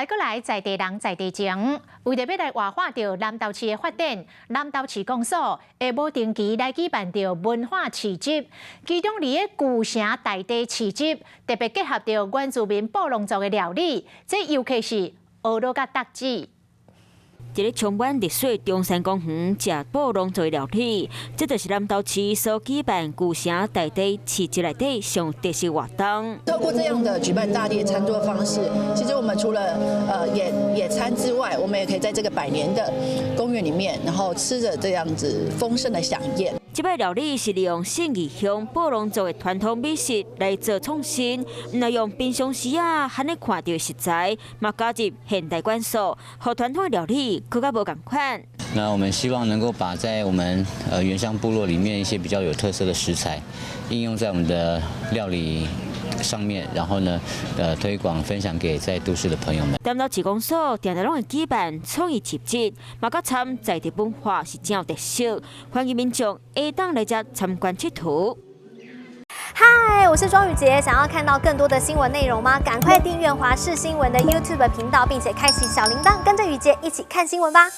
來閣來在地人在地情，為著欲來活化著南投市的發展，南投市公所會無定期來舉辦著文化市集，其中佇咧舊城大地市集，特別結合著原住民布農族的料理，這尤其是蚵仔佮竹子。佇咧充滿綠水中山公園食布農族料理，這就是南投市所舉辦舊城大地市集內底上特色活動。透過這樣的舉辦大地餐桌的方式，其實我們除了野餐之外，我們也可以在這個百年的公園裡面，然後吃着這樣子豐盛的饗宴。這擺料理是利用信義鄉布農族的傳統美食來做創新，毋但用平常時仔罕咧看著的食材，嘛加入現代元素，予傳統的料理閣較無仝款。那我們希望能夠把在我們原鄉部落裡面一些比較有特色的食材，應用在我們的料理上面，然後呢，推廣分享給在都市的朋友們。南投市公所定定攏會舉辦創意市集，嘛閣參在地文化是真有特色，歡迎民眾會當來遮參觀𨑨迌。嗨，我是莊宇傑，想要看到更多的新聞內容嗎？趕快訂閱華視新聞的 YouTube 頻道，並且開啟小鈴鐺，跟着宇傑一起看新聞吧。